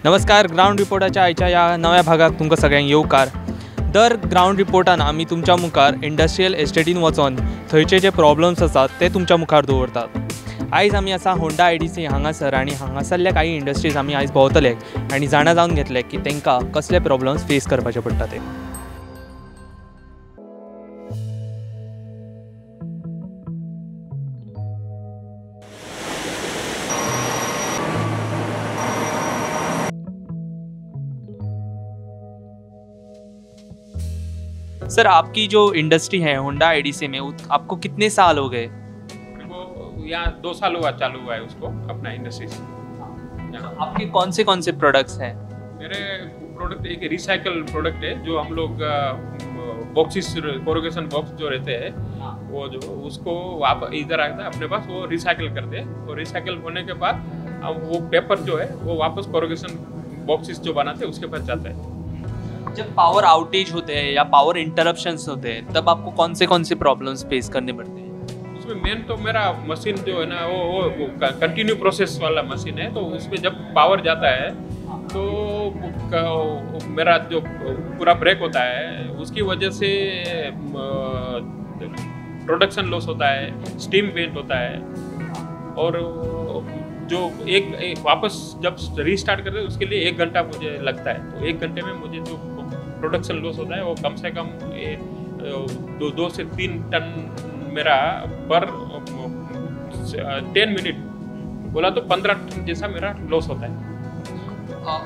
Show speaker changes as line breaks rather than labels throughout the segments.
नमस्कार, ग्रावंड रिपोर्टाच्या आयच्या ह्या नव्या भागाक तुमकां सगळ्यांक येवकार. दर ग्रावंड रिपोर्टान आमी तुमच्या मुखार इंडस्ट्रियल एस्टेटीन वचोन थंयचे जे प्रॉब्लम्स आसात ते तुमच्या मुखार दवरतात. आयज आमी आसा होंडा IDC हांगासर आनी हांगासरल्या काही इंडस्ट्रीज आमी आयज भोंवतले आनी जाणा जावन घेतले की तांकां कसले प्रॉब्लम्स फेस करपाचे पडटा ते. सर, आपकी जो इंडस्ट्री है होंडा IDC में, आपको कितने साल हो गए?
वो यहाँ 2 साल हुआ चालू हुआ है उसको अपना इंडस्ट्री।
आपके कौन से प्रोडक्ट्स हैं?
मेरे प्रोडक्ट एक रिसाइकल प्रोडक्ट है जो हम लोग बॉक्सेस, कोरोगेशन बॉक्स जो रहते हैं वो जो उसको आप इधर आता है अपने पास, वो रिसाइकल करते हैं और रिसाइकल होने के बाद अब वो पेपर जो है वो वापस कोरोगेशन बॉक्सेस जो बनाते हैं उसके पास जाता है।
जब पावर आउटेज होते हैं या पावर इंटरप्शंस होते हैं तब आपको कौन से प्रॉब्लम्स फेस करने पड़ते हैं?
उसमें मेन तो मेरा मशीन जो है ना वो कंटिन्यू प्रोसेस वाला मशीन है, तो उसमें जब पावर जाता है तो मेरा जो पूरा ब्रेक होता है, उसकी वजह से प्रोडक्शन लॉस होता है, स्टीम वेंट होता है और जो एक वापस जब रीस्टार्ट करते हैं उसके लिए 1 घंटा मुझे लगता है। तो 1 घंटे में मुझे जो प्रोडक्शन लॉस होता है वो कम से कम 2 से 3 टन मेरा पर 10 मिनट बोला तो 15 टन जैसा मेरा लॉस होता है।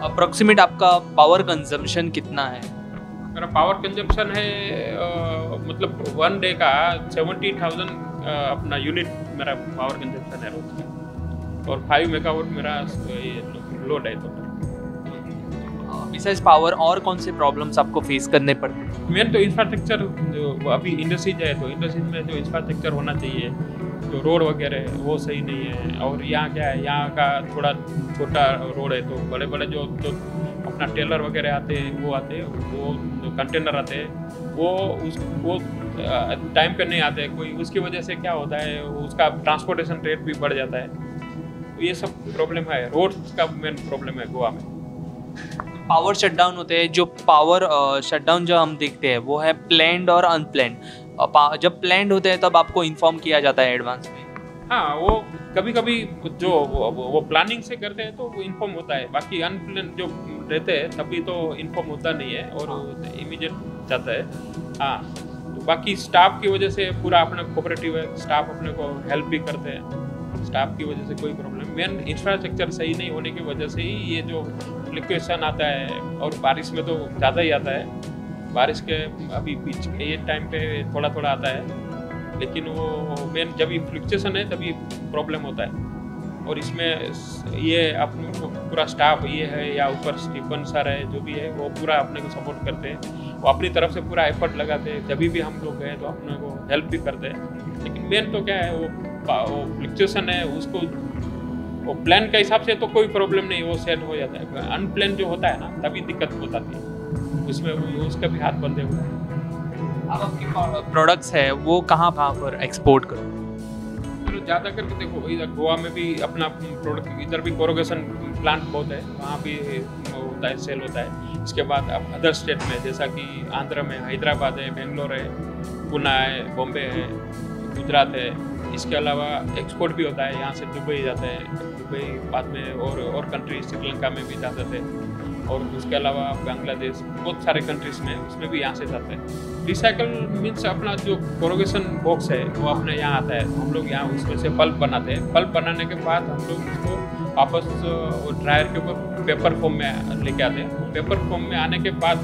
अप्रोक्सीमेट आपका पावर कंजम्पशन कितना है?
मेरा पावर कंजम्पशन है मतलब 1 डे का 70,000 अपना यूनिट मेरा पावर कंजम्पशन है रोज का, और 5 मेगावाट मेरा ये लोड है टोटल।
बिसाइड्स पावर और कौन से प्रॉब्लम्स आपको फेस करने पड़ते हैं?
मेन तो इंफ्रास्ट्रक्चर, जो अभी इंडस्ट्रीज है तो इंडस्ट्रीज में जो इंफ्रास्ट्रक्चर होना चाहिए, जो रोड वगैरह है वो सही नहीं है। और यहाँ क्या है, यहाँ का थोड़ा छोटा रोड है तो बड़े बड़े जो जो अपना टेलर वगैरह आते हैं वो आते हैं, वो जो कंटेनर आते हैं वो टाइम पे नहीं आते कोई, उसकी वजह से क्या होता है उसका ट्रांसपोर्टेशन रेट भी बढ़ जाता है। तो ये सब प्रॉब्लम है, रोड का मेन प्रॉब्लम है गोवा में।
पावर शटडाउन होते हैं, जो पावर शटडाउन जो हम देखते हैं वो है प्लान्ड और अनप्लान्ड। जब प्लान्ड होते हैं तब आपको इन्फॉर्म किया जाता है एडवांस में?
हाँ, वो कभी कभी जो वो प्लानिंग से करते हैं तो वो इन्फॉर्म होता है, बाकी अनप्लान जो रहते हैं तभी तो इन्फॉर्म होता नहीं है और इमीडिएट जाता है। हाँ, तो बाकी स्टाफ की वजह से पूरा अपना कोऑपरेटिव है, स्टाफ अपने को हेल्प भी करते हैं, स्टाफ की वजह से कोई प्रॉब्लम। मेन इंफ्रास्ट्रक्चर सही नहीं होने की वजह से ही ये जो फ्लक्चुएशन आता है, और बारिश में तो ज़्यादा ही आता है। बारिश के अभी बीच के ये टाइम पे थोड़ा थोड़ा आता है, लेकिन वो मेन जब भी फ्लक्चुएशन है तभी प्रॉब्लम होता है। और इसमें ये अपने को पूरा स्टाफ ये है या ऊपर स्टीफन सर है जो भी है वो पूरा अपने को सपोर्ट करते हैं, वो अपनी तरफ से पूरा एफर्ट लगाते हैं। जब भी हम लोग गए तो अपने को हेल्प भी करते हैं, लेकिन मेन तो क्या है वो फ्लक्चुएशन है, उसको वो प्लान के हिसाब से तो कोई प्रॉब्लम नहीं, वो सेट हो जाता है। अनप्लान जो होता है ना तभी दिक्कत हो जाती है, उसमें उसका भी हाथ बंधे हुए हैं।
अब आपके प्रोडक्ट्स है वो कहाँ कहाँ पर एक्सपोर्ट करो?
तो ज़्यादा करके देखो इधर गोवा में भी अपना प्रोडक्ट, इधर भी कोरोगेशन प्लांट बहुत है, वहाँ भी होता है, सेल होता है। इसके बाद अब अदर स्टेट में जैसा कि आंध्र में हैदराबाद है, बेंगलोर है, पुणे है, बॉम्बे है, गुजरात है। इसके अलावा एक्सपोर्ट भी होता है, यहाँ से दुबई जाते हैं, दुबई बाद में और कंट्री श्रीलंका में भी जाते थे, और उसके अलावा बांग्लादेश, बहुत सारे कंट्रीज़ में उसमें भी यहाँ से जाते हैं। रिसाइकल मीन्स अपना जो कोरोगेशन बॉक्स है वो अपने यहाँ आता है, हम लोग यहाँ उसमें से पल्प बनाते हैं। पल्प बनाने के बाद हम लोग उसको वापस ड्रायर के ऊपर पेपर फॉर्म में लेके आते हैं। पेपर फॉर्म में आने के बाद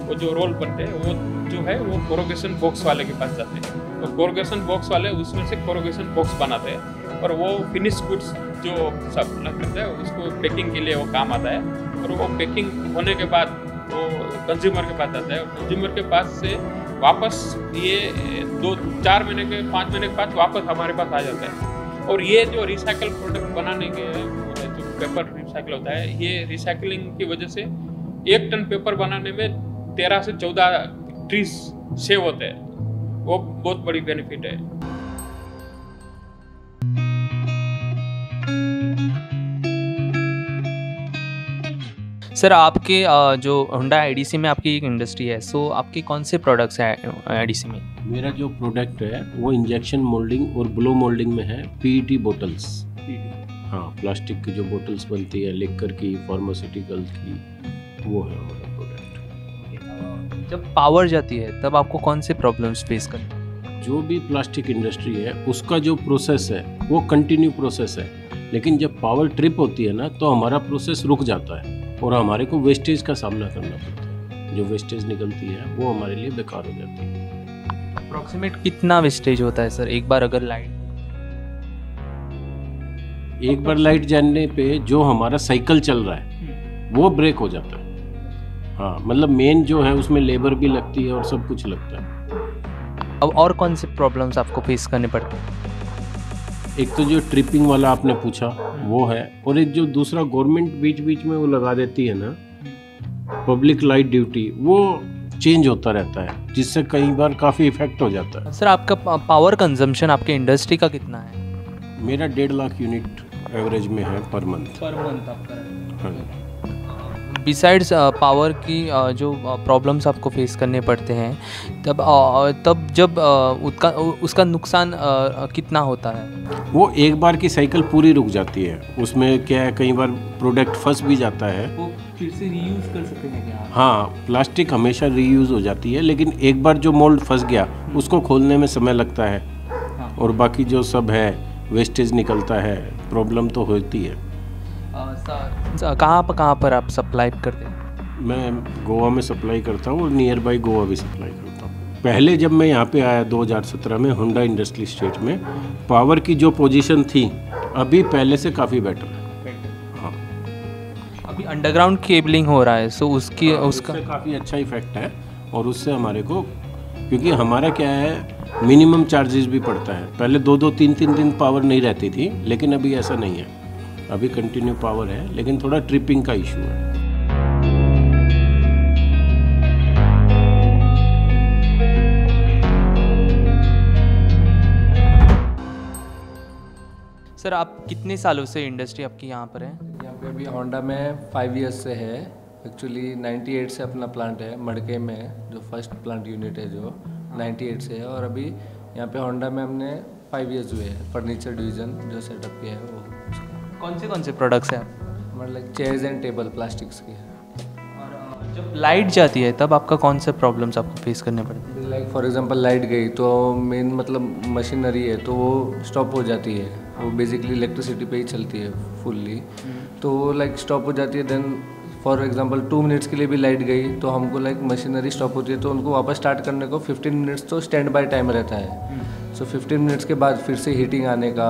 वो जो रोल बनते हैं वो जो है वो कोरोगेशन बॉक्स वाले के पास जाते हैं। तो कोरोगेशन बॉक्स वाले उसमें से कोरोगेशन बॉक्स बनाते हैं और वो फिनिश गुड्स जो सब करते हैं उसको पैकिंग के लिए वो काम आता है। और वो पैकिंग होने के बाद वो कंज्यूमर के पास जाता है और कंज्यूमर के पास से वापस ये 2-4 महीने के 5 महीने के बाद वापस हमारे पास आ जाता है। और ये जो रिसाइकल प्रोडक्ट बनाने के जो पेपर रिसाइकल होता है, ये रिसाइकलिंग की वजह से 1 टन पेपर बनाने में 13 से 14 ट्रीज सेव होते हैं, वो बहुत बड़ी बेनिफिट है।
सर आपके जो होंडा आईडीसी में आपकी एक इंडस्ट्री है, सो आपके कौन से प्रोडक्ट्स हैं आईडीसी में?
मेरा जो प्रोडक्ट है वो इंजेक्शन मोल्डिंग और ब्लो मोल्डिंग में है, पीईटी बोटल्स। हाँ, प्लास्टिक की जो बोटल्स बनती है लिक्कर की, फार्मास्यूटिकल की, वो है हमारा प्रोडक्ट।
जब पावर जाती है तब आपको कौन से प्रॉब्लम्स फेस करने?
जो भी प्लास्टिक इंडस्ट्री है उसका जो प्रोसेस है वो कंटिन्यू प्रोसेस है, लेकिन जब पावर ट्रिप होती है ना तो हमारा प्रोसेस रुक जाता है और हमारे को वेस्टेज का सामना करना पड़ता है। जो वेस्टेज निकलती है वो हमारे लिए बेकार हो जाती है।
अप्रोक्सीमेट कितना वेस्टेज होता है सर एक बार अगर लाइट,
एक बार लाइट जाने पे जो हमारा साइकिल चल रहा है वो ब्रेक हो जाता है। हाँ, मतलब मेन जो है उसमें लेबर भी लगती है और सब कुछ लगता है।
अब और कौन से प्रॉब्लम्स आपको फेस करने पड़ते हैं?
एक तो जो ट्रिपिंग वाला आपने पूछा वो है, और एक जो दूसरा गवर्नमेंट बीच बीच में वो लगा देती है ना पब्लिक लाइट ड्यूटी, वो चेंज होता रहता है जिससे कई बार काफ़ी इफेक्ट हो जाता है।
सर आपका पावर कंजम्पशन आपके इंडस्ट्री का कितना है?
मेरा 1.5 लाख यूनिट एवरेज में है पर मंथ।
पर मंथ आपका?
हाँ।
बिसाइड्स पावर की जो प्रॉब्लम्स आपको फेस करने पड़ते हैं, तब जब उसका नुकसान कितना होता है?
वो एक बार की साइकिल पूरी रुक जाती है। उसमें क्या है, कई बार प्रोडक्ट फंस भी जाता है।
वो फिर से रीयूज़ कर सकते हैं क्या?
हाँ, प्लास्टिक हमेशा रीयूज़ हो जाती है, लेकिन एक बार जो मोल्ड फंस गया उसको खोलने में समय लगता है। हाँ। और बाकी जो सब है वेस्टेज निकलता है, प्रॉब्लम तो होती है।
कहाँ पर आप सप्लाई करते हैं?
मैं गोवा में सप्लाई करता हूँ और नियर बाई गोवा भी सप्लाई करता हूँ। पहले जब मैं यहाँ पे आया 2017 में होंडा इंडस्ट्री स्टेट में, पावर की जो पोजीशन थी अभी पहले से काफ़ी बेटर है। हाँ,
अभी अंडरग्राउंड केबलिंग हो रहा है, सो उसकी उसका
काफ़ी अच्छा इफेक्ट है। और उससे हमारे को, क्योंकि हमारा क्या है मिनिमम चार्जेस भी पड़ता है। पहले 2-2, 3-3 दिन पावर नहीं रहती थी, लेकिन अभी ऐसा नहीं है, अभी कंटिन्यू पावर है, लेकिन थोड़ा ट्रिपिंग का इशू है।
सर आप कितने सालों से इंडस्ट्री आपकी यहाँ पर है?
यहाँ पे अभी होंडा में 5 इयर्स से है। एक्चुअली 98 से अपना प्लांट है मड़के में, जो फर्स्ट प्लांट यूनिट है जो 98 से है, और अभी यहाँ पे होंडा में हमने 5 इयर्स हुए हैं। फर्नीचर डिवीज़न जो सेटअप किया है वो।
कौन से प्रोडक्ट्स हैं आप?
हमारे like chairs and table plastics K हैं।
और जब लाइट जाती है तब आपका कौन से प्रॉब्लम्स आपको फेस करने पड़ते हैं?
लाइक फॉर एग्जांपल लाइट गई तो मेन मतलब मशीनरी है तो वो स्टॉप हो जाती है। वो बेसिकली इलेक्ट्रिसिटी पे ही चलती है फुल्ली, तो वो लाइक स्टॉप हो जाती है। Then for example 2 minutes K लिए भी लाइट गई तो हमको लाइक मशीनरी स्टॉप होती है, तो उनको वापस स्टार्ट करने को 15 मिनट्स तो स्टैंड बाय टाइम रहता है। सो 15 मिनट्स के बाद फिर से हीटिंग आने का,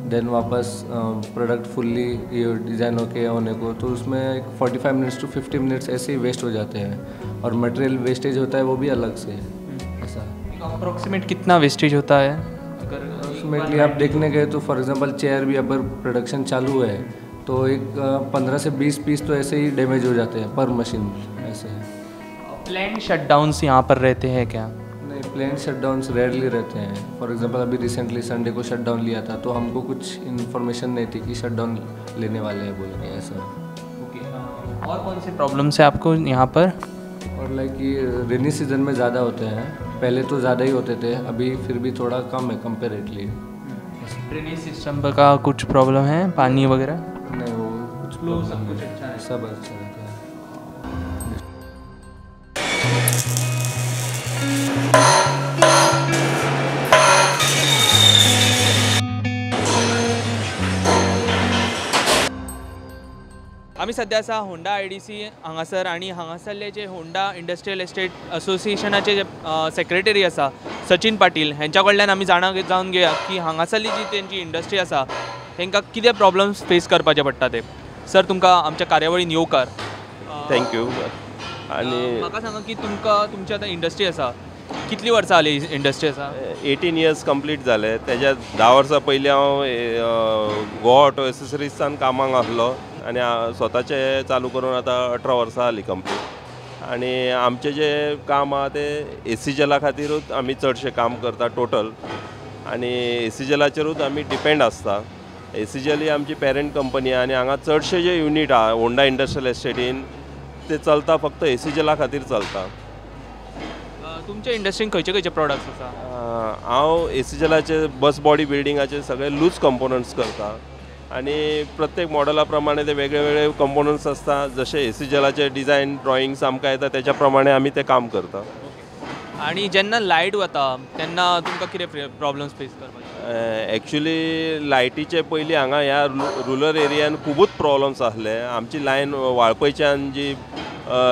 then वापस प्रोडक्ट फुल्ली ये डिज़ाइन होके होने को, तो उसमें एक 45 मिनट्स टू 50 मिनट्स ऐसे ही वेस्ट हो जाते हैं। और मटेरियल वेस्टेज होता है वो भी अलग से। ऐसा
अप्रोक्सीमेट कितना वेस्टेज होता है?
अगर अप्रोक्सीमेटली आप देखने गए तो फॉर एग्जांपल चेयर भी अगर प्रोडक्शन चालू है तो एक 15 से 20 पीस तो ऐसे ही डैमेज हो जाते हैं पर मशीन। ऐसे
प्लान शटडाउन्स यहाँ पर रहते हैं क्या?
नहीं, प्लान शटडाउन्स रेयरली रहते हैं। फॉर एग्जांपल अभी रिसेंटली संडे को शटडाउन लिया था, तो हमको कुछ इन्फॉर्मेशन नहीं थी कि शटडाउन लेने वाले हैं बोल के ऐसा।
ओके, और कौन से प्रॉब्लम्स है आपको यहाँ पर?
और लाइक ये रेनी सीजन में ज़्यादा होते हैं, पहले तो ज़्यादा ही होते थे, अभी फिर भी थोड़ा कम है कंपेरेटली।
ड्रेनेज सिस्टम का कुछ प्रॉब्लम है, पानी वगैरह?
नहीं, वो कुछ
फ्लो सब कुछ अच्छा है,
सब अच्छा रहता है।
आमी सद्या आसा होंडा आयडीसी हांगासर, आनी हांगासरले जे होंडा इंडस्ट्रियल एस्टेट असोसिएशनाचे जे सेक्रेटरी आसा सचिन पाटील हेंच्या कडल्यान आमी जाणा जावन घेया की हांगासरली जी तेंची इंडस्ट्री आसा तांकां कितें प्रॉब्लम्स फेस करपाचे पडटा ते. सर तुमकां आमच्या कार्यावळीन येवकार.
Thank you. आनी
म्हाका सांगा की तुमकां तुमची आतां इंडस्ट्री आसा, कितली वर्सां जाली इंडस्ट्री आसा?
18 इयर्स कंप्लीट जाले. तेज्या 10 वर्सां पयलीं हांव गोवा ऑटो एसेसरीजान कामाक आसलो आनी स्वताचें चालू करून आतां 18 वर्सां जालीं कंप्लीट. आनी आमचें जें काम आहा तें एसीजेला खातीरूच आमी चडशें काम करता टोटल, आनी एसीजेलाचेरूच आमी डिपेंड आसता. एसीजेल ही आमची पेरंट कंपनी आनी हांगा चडशे जे युनीट आहा होंडा इंडस्ट्रियल एस्टेटीन ते चलता फक्त एसीजेला खातीर चलता.
तुमच्या इंडस्ट्रीन खंयचे खंयचे प्रोडक्ट्स आसा?
हांव एसीजेलाचे बस बॉडी बिल्डिंगाचे सगळे लूज कंपोनंट्स करता आनी प्रत्येक मॉडला प्रमाणे ते वेगळे वेगळे कंपोनंट्स आसता. जशे एसीजेलाचे डिझायन ड्रॉइंग्स आमकां येता तेच्या प्रमाणे आमी ते काम करता.
आनी जेन्ना लायट वता तेन्ना तुमकां कितें प्रॉब्लम्स फेस करपाक?
एक्चुली लायटीचे पयलीं हांगा ह्या रुरल एरियान खुबूच प्रॉब्लम्स आसले. आमची लायन वाळपयच्यान जी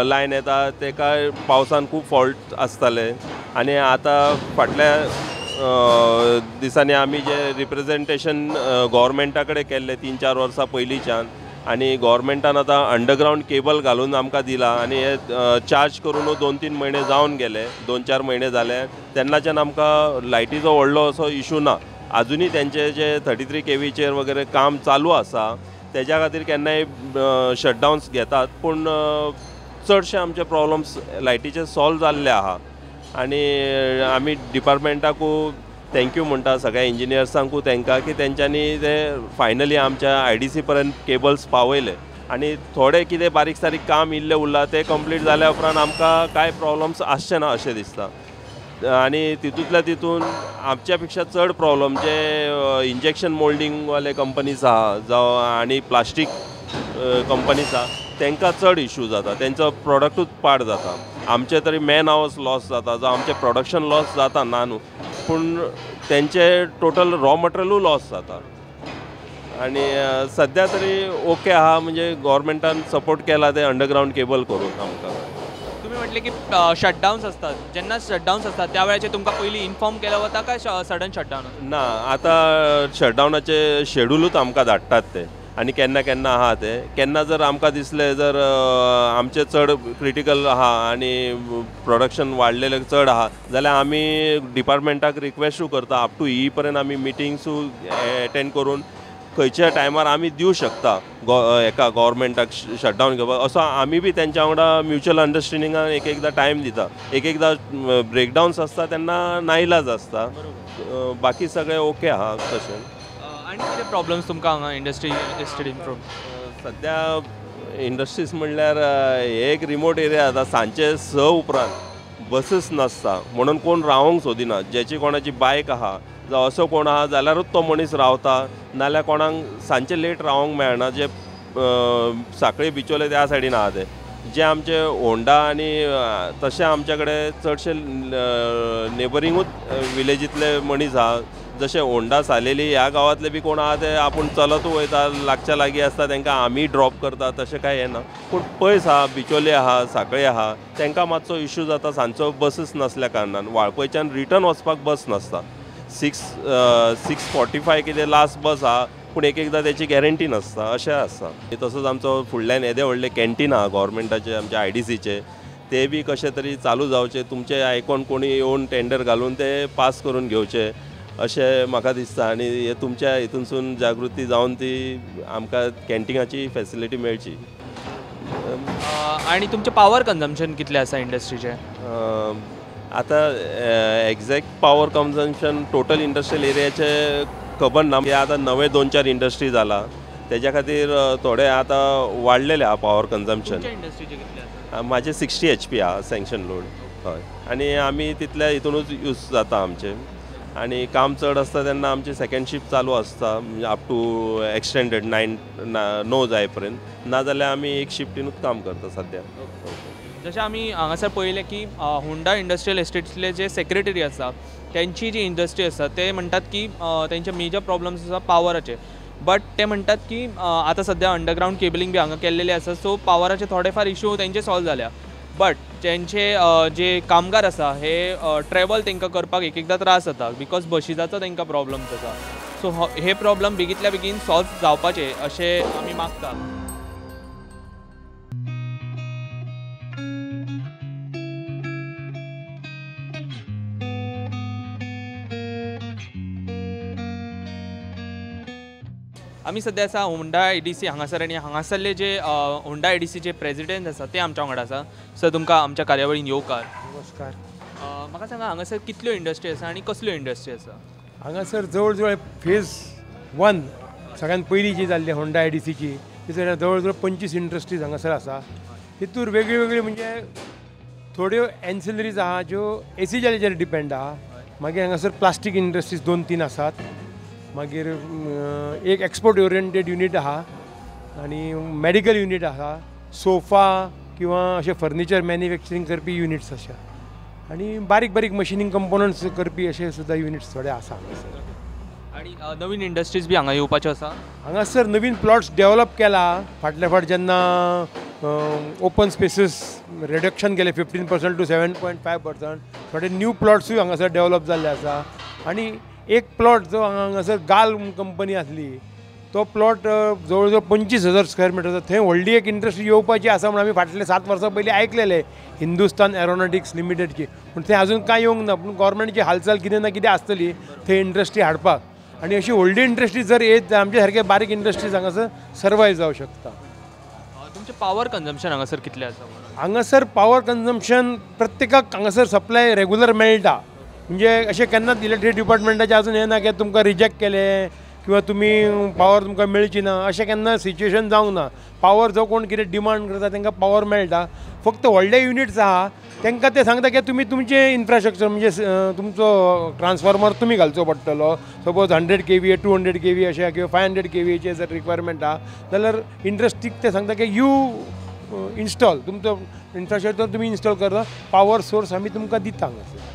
लायन येता तेका पावसान खूब फॉल्ट आसताले आनी आतां फाटल्या दिसांनी आमी जे रिप्रेजेंटेशन गोवोरमेंटा कडेन केल्लें 3-4 वर्सां पयलींच्यान आनी गोवोरमेंटान आतां अंडरग्रावंड केबल घालून आमकां दिला आनी हे चार्ज करून 2-3 म्हयने जावन गेले, 2-4 म्हयने जाले तेन्नाच्यान आमकां लायटीचो व्हडलो असो इशू ना. आजुनूय तेंचे जे 33 केवीचेर वगैरे काम चालू आसा तेज्या खातीर केन्नाय शटडावन्स घेतात, पूण चडशे आमचे प्रॉब्लम्स लायटीचे सॉल्व जाल्ले आहा. आनी आमी डिपार्टमेंटाकू thank you म्हणटा, सगळ्या इंजिनियर्सांकू तांकां की तेंच्यांनी ते फायनली आमच्या IDC पर्यंत केबल्स पावयले आनी थोडे कितें बारीक सारीक काम इल्लें उरलां तें कंप्लीट जाल्या उपरांत आमकां कांय प्रॉब्लम्स आसचे ना अशें दिसता. आनी तितूंतल्या तितून आमच्या पेक्षा चड प्रॉब्लम जे इंजेक्शन मोल्डिंगवाले कंपनीज आहा जावं आनी प्लास्टीक कंपनीज आहा तांकां चड इशू जाता, तेंचो प्रोडक्टूच पाड जाता. आमचे तरी मॅन आवर्स लॉस जाता जावं आमचें प्रोडक्शन लॉस जाता ना न्हू, पूण तेंचे टोटल रॉ मटेरियलूय लॉस जाता. आनी सद्या तरी ओके आहा, म्हणजे गोवोरमेंटान सपोर्ट केला ते अंडरग्रावंड केबल करून आमकां.
तुमी म्हटलें की शटडावन्स आसतात, जेन्ना शटडावन्स आसतात त्या वेळाचेर तुमकां पयलीं इन्फॉर्म केलें वता काय सडन शटडावन?
ना, आतां शटडावनाचे शेड्युलूच आमकां धाडटात ते आनी केन्ना केन्ना आहा ते, केन्ना जर आमकां दिसलें जर आमचें चड क्रिटिकल आहा आनी प्रोडक्शन वाडलेलें चड आहा जाल्यार आमी डिपार्टमेंटाक रिक्वेस्टूय करता, अप टू ई पर्यंत आमी मिटिंग्सूय एटेंड करून खंयच्या टायमार आमी दिवं शकता एका गोवोरमेंटाक शटडावन घेवपाक, असो आमी बी तेंच्या वांगडा म्युच्युअल अंडरस्टँडिंगान एक एकदां टायम दिता. एक एकदां ब्रेकडावन्स आसता तेन्ना नाइलाज आसता, बाकी सगळें ओके आहा तशें.
आनी कितें प्रॉब्लम्स तुमकां हांगा इंडस्ट्री एस्टेटीन?
सद्या इंडस्ट्रीज म्हणल्यार एक रिमोट एरिया आतां सांजचे 6 उपरांत बसीस नासता म्हणून कोण रावोंक सोदिना. जेची कोणाची बायक आहा जावं असो कोण आहा जाल्यारूच तो मनीस रावता, नाल्यार कोणाक सांजचे लेट रावोंक मेळना. जे साखळी बिचोले त्या सायडीन आहा ते जे आमचे होंडा आनी तशें आमच्या कडेन चडशे नेबरींगूच विलेजींतले मनीस आहा, जशे होंडा सालेली ह्या गांवांतले बी कोण आहा ते आपूण चलत वयता, लागच्या लागीं आसता तांकां आमी ड्रॉप करता तशें कांय येना. पूण पयस आहा, बिचोले आहा, साखळे आहा, तांकां मातसो इशू जाता सांजचो बसीस नासल्या कारणान. वाळपयच्यान रिटर्न वचपाक बस नासता, 6:45 कितें लास्ट बस आहा, पूण एक एकदां तेची गॅरंटी नासता अशें आसता. तसोच आमचो फुडल्यान येदे व्हडले कॅन्टीन आहा गोवोरमेंटाचे आमच्या IDCचे, ते बी कशें तरी चालू जावचे, तुमचे आयकोन कोणी येवन टेंडर घालून ते पास करून घेवचे अशें म्हाका दिसता. आनी हे तुमच्या हितूनसून जागृती जावन ती आमकां कॅन्टिनाची फेसिलिटी मेळची.
आनी तुमचें पावर कन्जम्पशन कितलें आसा इंडस्ट्रीचें?
आतां exact power consumption total industrial एरियाचे खबर ना, आतां नवे 2-4 इंडस्ट्री जाला तेज्या खातीर थोडे आतां वाडलेले आहा पावर कन्जम्पशन. म्हाजें 60 HP आहा सँक्शन लोड, हय, आनी आमी तितल्या हितूनूच यूज जाता आमचें. आनी काम चड आसता तेन्ना आमची सेकेंड शिफ्ट चालू आसता अप टू एक्सटेंडेड 9 जाय पर्यंत, नाजाल्यार आमी एक शिफ्टीनूच काम करता सद्या.
जशें आमी हांगासर पळयलें की होंडा इंडस्ट्रियल एस्टेट्सले जे सेक्रेटरी आसा तेंची जी इंडस्ट्री आसा ते म्हणटात की तेंचे मेजर प्रॉब्लम्स आसा पावराचे, बट ते म्हणटात की आतां सद्या अंडरग्रावंड केबलिंग बी हांगा केल्लेले आसा, सो पावराचे थोडे फार इशू तेंचे सॉल्व जाल्या, बट तेंचे जे कामगार आसा हे ट्रॅवल तांकां करपाक एक एकदां त्रास जाता because बशीजाचो तांकां प्रॉब्लम्स आसा. सो हे प्रॉब्लम बेगींतल्या बेगीन सॉल्व जावपाचे अशें आमी मागता. आमी सद्या आसा होंडा ADC हांगासर आनी हांगासरले जे होंडा ADCचे प्रेजिडेंट आसा ते आमच्या वांगडा आसा. सर, तुमकां आमच्या कार्यावळीन येवकार.
नमस्कार.
म्हाका सांगा हांगासर कितल्यो इंडस्ट्री आसा आनी कसल्यो इंडस्ट्री आसा?
हांगासर जवळ जवळ फेज 1 सगळ्यात पयली जी जाल्ली होंडा ADCची ती जवळ जवळ 25 इंडस्ट्रीज हांगासर आसा. तितूर वेगळी वेगळी म्हणजे थोड्यो एन्सिलरीज आहा ज्यो एसीजेलाचेर डिपेंड आहा. मागीर हांगासर प्लास्टीक इंडस्ट्रीज 2-3 आसात. मागीर एक एक्सपोर्ट ओरिएंटेड युनीट आहा आनी मेडिकल युनीट आहा, सोफा किंवा अशें फर्निचर मॅन्युफॅक्चरींग करपी युनिट्स अशे आनी बारीक बारीक मशिनींग कंपोनंट्स करपी अशे सुद्दां युनिट्स थोडे आसा हांगासर.
आनी नवीन इंडस्ट्रीज बी हांगा येवपाच्यो आसा?
हांगासर नवीन प्लॉट्स डेवलप केला. फाटल्या फावट जेन्ना ओपन स्पेसीस रिडक्शन केलें 15% टू 7.5%, थोडे न्यू प्लॉट्सूय हांगासर डेवलप जाल्ले आसा. आनी एक प्लॉट जो हांगासर गाल कंपनी आसली तो प्लॉट जवळ जवळ 25,000 स्क्वेअर मिटर, थंय व्हडली एक इंडस्ट्री येवपाची आसा म्हूण आमी फाटले 7 वर्सां पयलीं आयकलेले हिंदुस्तान एरोनॉटिक्स लिमिटेडची, पूण थंय आजून कांय येवंक ना. पूण गव्हर्मेंटची हालचाल कितें ना कितें आसतली थंय इंडस्ट्री हाडपाक, आनी अशी व्हडली इंडस्ट्री जर येत जाल्यार आमच्या सारके बारीक इंडस्ट्रीज हांगासर सर्वायव जावं शकता.
तुमचें पावर कन्जम्पशन हांगासर कितलें आसा?
हांगासर पावर कन्जम्पशन प्रत्येकाक हांगासर सप्लाय रेगुलर मेळटा, म्हणजे अशें केन्नाच इलेक्ट्रिसिटी डिपार्टमेंटाचें आजून हें ना की तुमकां रिजेक्ट केलें किंवा तुमी पावर तुमकां मेळची ना, अशें केन्ना सिच्युएशन जावंक ना. पावर जो कोण कितें डिमांड करता तांकां पावर मेळटा. फक्त व्हडले युनिट्स आहा तांकां ते सांगता की तुमी तुमचें इन्फ्रास्ट्रक्चर म्हणजे तुमचो ट्रान्सफॉर्मर तुमी घालचो पडटलो. सपोज 100 kVA 200 kVA अशें किंवा 500 kVAचे जर रिक्वायरमेंट आहा जाल्यार इंडस्ट्रीक ते सांगता की you install तुमचो इन्फ्रास्ट्रक्चर तुमी इन्स्टॉल करता, पावर सोर्स आमी तुमकां दिता हांगासर.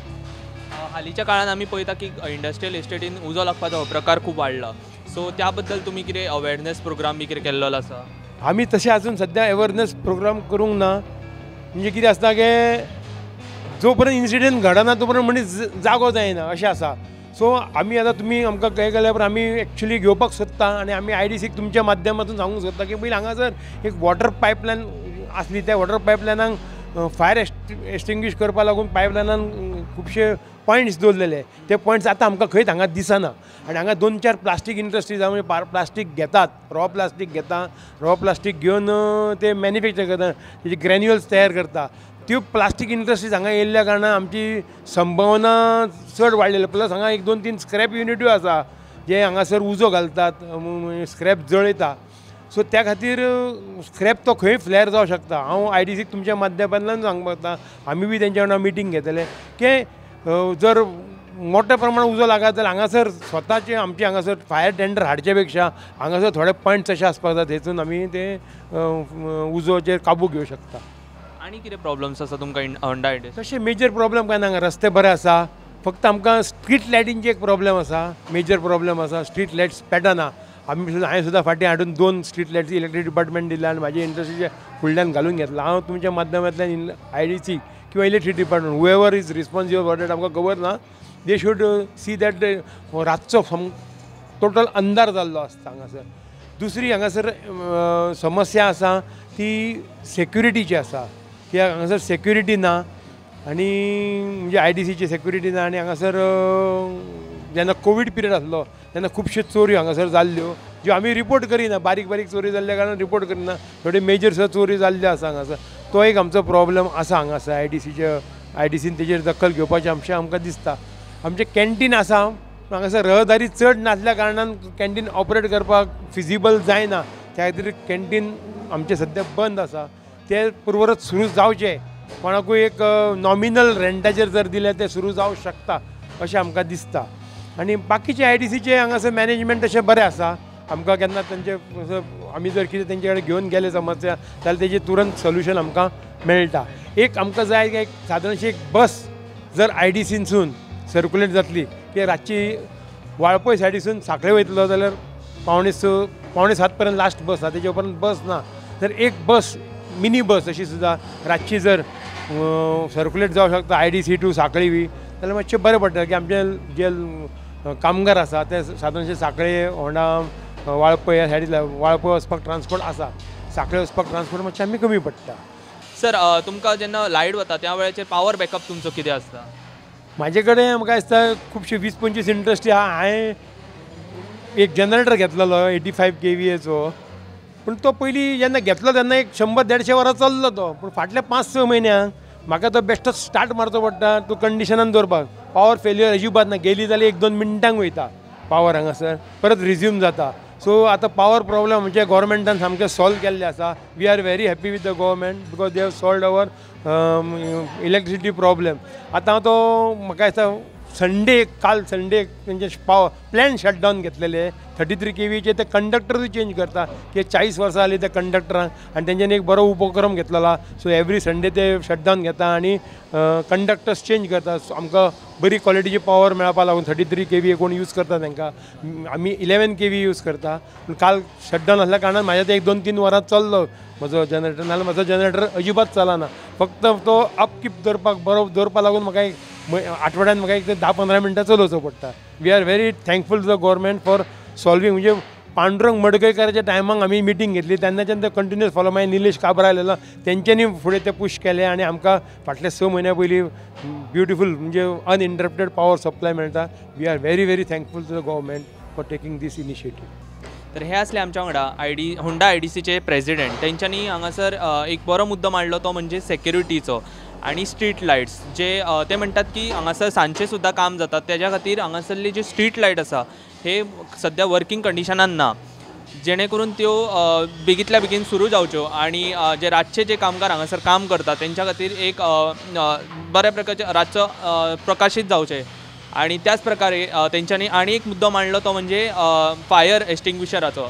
हालींच्या काळान आमी पळयता की इंडस्ट्रियल इस्टेटीन उजो लागपाचो हो प्रकार खूब वाडला, सो त्या बद्दल तुमी कितें अवेरनेस प्रोग्राम बी कितें केल्लो आसा?
आमी तशें आजून सद्या अवेरनेस प्रोग्राम करूंक ना. म्हणजे कितें आसता की जो पर्यंत इन्सिडंट घडना तो पर्यंत मनीस जागो जायना अशें आसा. सो आमी आतां तुमी आमकां हें केल्या उपरांत आमी एक्चुली घेवपाक सोदता आनी आमी आयडीसीक तुमच्या माध्यमांतून सांगूंक सोदता की पयलीं हांगासर एक वॉटर पायपलायन आसली, त्या वॉटर पायपलायनाक फायर एक्सटिंग्विश करपा लागून पायपलायनान खुबशे पॉयंट्स दवरलेले, ते पॉयंट्स आतां आमकां खंयच हांगा दिसना. आनी हांगा 2-4 प्लास्टीक इंडस्ट्रीज आहा, म्हणजे प्लास्टीक घेतात, रॉ प्लास्टीक घेता, रॉ प्लास्टीक घेवन ते मॅन्युफॅक्चर करता, तेजे ग्रॅन्युअल्स तयार करता. त्यो प्लास्टीक इंडस्ट्रीज हांगा येयल्ल्या कारणान आमची संभावना चड वाडलेली. प्लस हांगा 1, 2, 3 स्क्रॅप युनिटूय आसा जे हांगासर उजो घालतात, स्क्रॅप जळयता. सो त्या खातीर स्क्रॅप तो खंय फ्लॅर जावं शकता. हांव आयडीसीक तुमच्या माध्यमांतल्यान सांगपाक सोदता, आमी बी तेंच्या वांगडा मिटींग घेतले की जर मोठ्या प्रमाणात उजो लागत जाल्यार हांगासर स्वताचे आमचे हांगासर फायर टेंडर हाडचे पेक्षा हांगासर थोडे पॉयंट्स अशे आसपाक जाय थंयसून आमी ते उजोचेर काबू घेवं शकता.
आनी कितें प्रॉब्लम्स आसा तुमकां होंडा इंडस्ट्री?
तशें मेजर प्रॉब्लम कांय ना, हांगा रस्ते बरे आसा, फक्त आमकां स्ट्रीट लायटींची एक प्रॉब्लम आसा, मेजर प्रॉब्लम आसा. स्ट्रीट लायट्स पेटना. आमी सुद्दां हांवें सुद्दां फाटीं हाडून 2 स्ट्रीट लायट्स इलेक्ट्रिक डिपार्टमेंट दिल्या आनी म्हाजे इंडस्ट्रीच्या फुडल्यान घालून घेतला. हांव तुमच्या माध्यमांतल्यान आयडीसी किंवा electric department whoever is responsible for that आमकां खबर ना, they should see that. रातचो टोटल अंधार जाल्लो आसता हांगासर. दुसरी हांगासर समस्या आसा ती सेक्युरिटीची आसा, कित्याक हांगासर सेक्युरिटी ना आनी म्हणजे आयडीसीची सेक्युरिटी ना. आनी हांगासर जेन्ना कोवीड पिरियड आसलो तेन्ना खुबश्यो चोरयो हांगासर जाल्ल्यो ज्यो आमी रिपोर्ट करिना, बारीक बारीक चोरी जाल्ल्या कारणान रिपोर्ट करिना, थोड्यो मेजर सुद्दां चोरी जाल्ल्यो आसा हांगासर. तो एक आमचो प्रॉब्लम आसा हांगासर. आयडीसीन तेजेर दखल घेवपाचें आमचें आमकां दिसता. आमचें कॅन्टीन आसा, हांगासर रहदारी चड नासल्या कारणान कॅन्टीन ऑपरेट करपाक फिजिबल जायना, त्या खातीर कॅन्टीन आमचें सद्या बंद आसा. तें पुर्वरत सुरू जावचें, कोणाकूय एक नॉमिनल रेंटाचेर जर दिलें तें सुरू जावं शकता अशें आमकां दिसता. आनी बाकीचे आयडीसीचे हांगासर मॅनेजमेंट तशें बरें आसा. आमकां केन्ना तेंचे आमी जर कितें तेंचे कडेन घेवन गेले समस्या जाल्यार तेजें तुरंत सोल्युशन आमकां मेळटा. एक आमकां जाय एक सादारणशी एक बस जर आयडीसीनसून सर्कुलेट जातली की रातची वाळपय सायडीसून सांखळे वयतलो जाल्यार 5:45 6:45 पर्यंत लास्ट बस आसा, तेजे उपरांत बस ना. तर एक बस मिनी बस अशी सुद्दां रातची जर सर्कुलेट जावं शकता आयडीसी टू सांखळी बी जाल्यार मातशें बरें पडटा की आमचे जे कामगार आसा ते सादारणशे सांखळे होंडा वाळपय ह्या सायडींतल्यान वाळपय वचपाक ट्रान्सपोर्ट आसा, सांखळे वचपाक ट्रान्सपोर्ट मातशें आमी कमी पडटा.
सर, तुमकां जेन्ना लायट वता त्या वेळाचेर पावर बॅकअप तुमचो कितें आसता?
म्हाजे कडेन म्हाका दिसता खुबशे 20-25 इंडस्ट्री आहा. हांवें एक जनरेटर घेतलेलो 85 kVAचो, पूण तो पयलीं जेन्ना घेतलो तेन्ना एक 100-150 वरां चल्लो तो, पूण फाटल्या 5-6 म्हयन्यांक म्हाका तो बेश्टोच स्टार्ट मारचो पडटा तो कंडिशनान दवरपाक. पावर फेल्युअर अजिबात ना, गेली जाल्यार 1-2 मिनटांक वयता पावर हांगासर, परत रिज्यूम जाता. सो आतां पावर प्रॉब्लम म्हणजे गोवोरमेंटान सामकें सॉल्व केल्लें आसा. We are very happy with the government because they have solved our electricity problem. आतां तो म्हाका दिसता संडे, काल संडे तेंचे पावर प्लॅन शटडावन घेतलेले 33 kVचे ते कंडक्टरूय चेंज करता की 40 वर्सां जालीं त्या कंडक्टरांक आनी तेंच्यांनी एक बरो उपक्रम घेतलेलो. सो एवरी संडे ते शटडावन घेता आनी कंडक्टर्स चेंज करता. सो आमकां बरी क्वॉलिटीची पावर मेळपा लागून 33 kV कोण यूज करता तांकां, आमी 11 kV use करता. पूण काल शटडावन आसल्या कारणान म्हाज्या ते 1-2-3 वरां चल्लो म्हजो जनरेटर, नाजाल्यार म्हजो जनरेटर अजिबात चलना. फक्त तो अपकीप दवरपाक बरो दवरपा लागून म्हाका एक आठवड्यान म्हाका एक 10-15 मिनटां चलोवचो पडटा. We are very thankful to the government for solving. म्हणजे पांडुरंग मडकयकाराच्या टायमाक आमी मिटींग घेतली तेन्नाच्यान ते कंटिन्युअस फॉलो. मागीर निलेश काब्रा आयलेलो तेंच्यांनी फुडें ते पुश केले आनी आमकां फाटले 6 म्हयन्या पयलीं ब्युटिफूल म्हणजे अनइंटरप्टेड पावर सप्लाय मेळटा. We are very very thankful to the government for taking this initiative.
तर हे असले आमच्या वांगडा होंडा आयडीसीचे प्रेजिडेंट. तेंच्यांनी हांगासर एक बरो मुद्दो मांडलो तो म्हणजे सेक्युरिटीचो आनी स्ट्रीट लायट्स. जे ते म्हणटात की हांगासर सांजचें सुद्दां काम जाता, तेज्या खातीर हांगासरली जी स्ट्रीट लायट आसा हे सद्या वर्कींग कंडिशनान ना, जेणे करून त्यो बेगींतल्या बेगीन सुरू जावच्यो आनी जे रातचे जे कामगार हांगासर काम करतात तेंच्या खातीर एक बऱ्या प्रकारचे रातचो प्रकाशीत जावचें. आनी त्याच प्रकारे तेंच्यांनी आनी एक मुद्दो मांडलो तो म्हणजे फायर एक्सटिंग्विशराचो.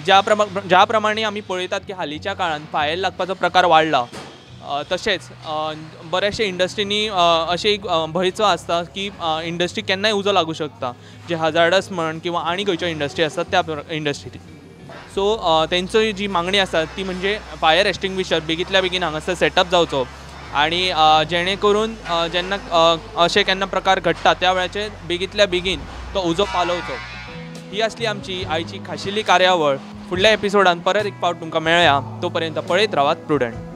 ज्या प्रमाणे आमी पळयतात की हालींच्या काळान फायर लागपाचो प्रकार वाडला, तशेंच बऱ्याचशे इंडस्ट्रींनी अशें एक भंयचो आसता की इंडस्ट्री केन्नाय उजो लागूं शकता, जे हजार्डस म्हण किंवा आनी खंयच्यो इंडस्ट्री आसतात त्या इंडस्ट्री. सो तेंचो जी मागणी आसा ती म्हणजे फायर एक्सटिंग्विशर बेगींतल्या बेगीन हांगासर सेटअप जावचो आनी जेणे करून जेन्ना अशें केन्ना प्रकार घडटा त्या वेळाचेर बेगींतल्या बेगीन तो उजो पालोवचो. ही आसली आमची आयची खाशेली कार्यावळ. फुडल्या एपिसोडान परत एक फावट तुमकां मेळया, तो पर्यंत पळयत रावात प्रुडंट.